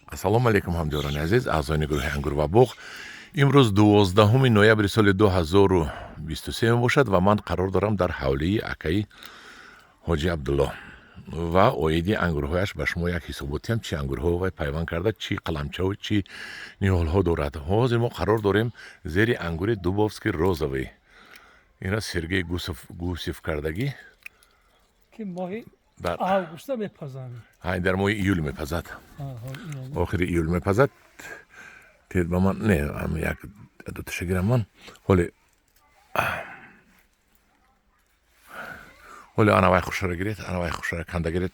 Ассалому алайкум, ҳамдиёрони азиз, аъзоёни гурӯҳи Ангур ва боғ. Имрӯз 12 ноябри соли 2023 мебошад ва ман қарор дорам дар ҳавлии акаи Ҳоҷи Абдулло ва оиди ангурҳояш ба шумо як ҳисоботиам, чӣ ангурҳо вай пайванд карда, чӣ қаламчаву чӣ ниҳолҳо дорад. Ҳозир мо қарор дорем зери ангури Дубовский розовый. Ина Сергей Гусев кардагӣ. Ки моҳи августа мепазанд. Дар моҳи июл мепазад, охири июл мепазад. Тед ба ман не, як дуташа гирам ман. Ҳоле ана вай хушара гиред, ана вай хушара канда гиред.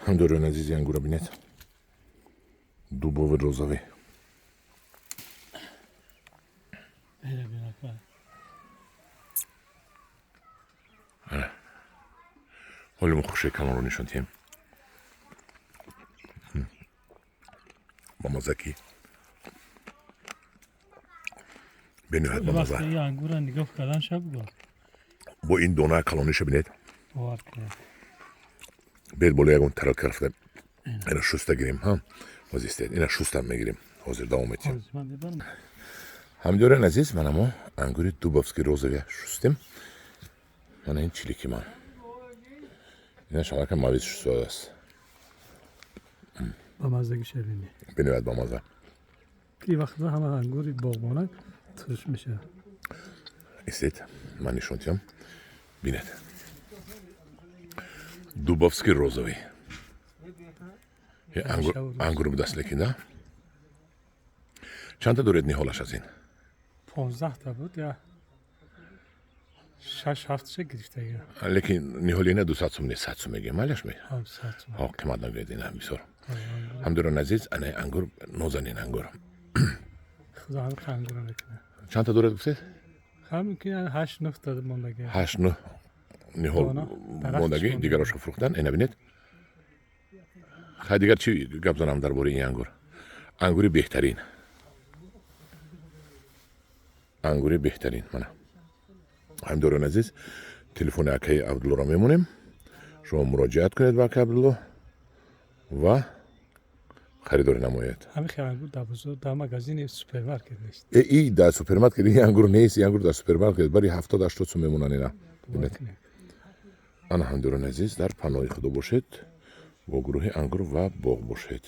Ҳамдорони азизи, ангура бинед, дубовый розовый. Ҳоле мо хушаи калонро нишон диҳем. Бамаза ки бениҳоят бамаза. Ангура нигоҳ кардан шаб бугӯ. Бо ин донаи калониша бинед. Бед боло ягон тарелка рафта ина шуста гирем. Ҳа, ҳозир истед, ина шуста мегирем. Ҳозир давом метиҳем. Ҳамдиёрани азиз, мана мо ангури Дубовский розовый шустем. Мана ин чилики ман, ина шалака мавиз шустааст. Бамазагиша бинӣ. Бениҳоят бамаза. Ки вақта ҳама ангури боғбонак турш мешавад. Истед, ман нишон диҳам. Бинед, Дубовский розовый ангур будааст, лекин да чандта доред ниҳолаш аз ин? 15та буд, я шаш ҳафташа гирифтага. Лекин ниҳоли ина 200 сум не, 100 сум мегӯем, майлаш ме? Қимат нагӯед, ина бисёр. Ҳамдиёрони азиз, ана ангур, нозанин ангур. Худо ҳамин ангура мекунад. Чандта доред гуфтед? Ҳамин ҳашт нӯҳта мондагӣ. Ҳашт нӯҳ ниҳол мондагӣ, дигарошо фурӯхтан. Ина бинед. Хай, дигар чӣ гап занам дар бораи ин ангур? Ангури беҳтарин, ангури беҳтарин. Мана, ҳамдиёрони азиз, телефони акаи Абдуллоро мемонем, шумо муроҷиат кунед ба акаи Абдулло ва харидорӣ намоед. Ҳамин хел ангур дар бозор, дар магазини супермаркет нест. Э, и дар супермаркет ин ангур нест. Ин ангур дар супермаркет бари 70-80 сум мемонанд ина. Бинед. Ана, ҳамдиёрони азиз, дар паноҳи Худо бошед, бо гурӯҳи Ангур ва боғ бошед.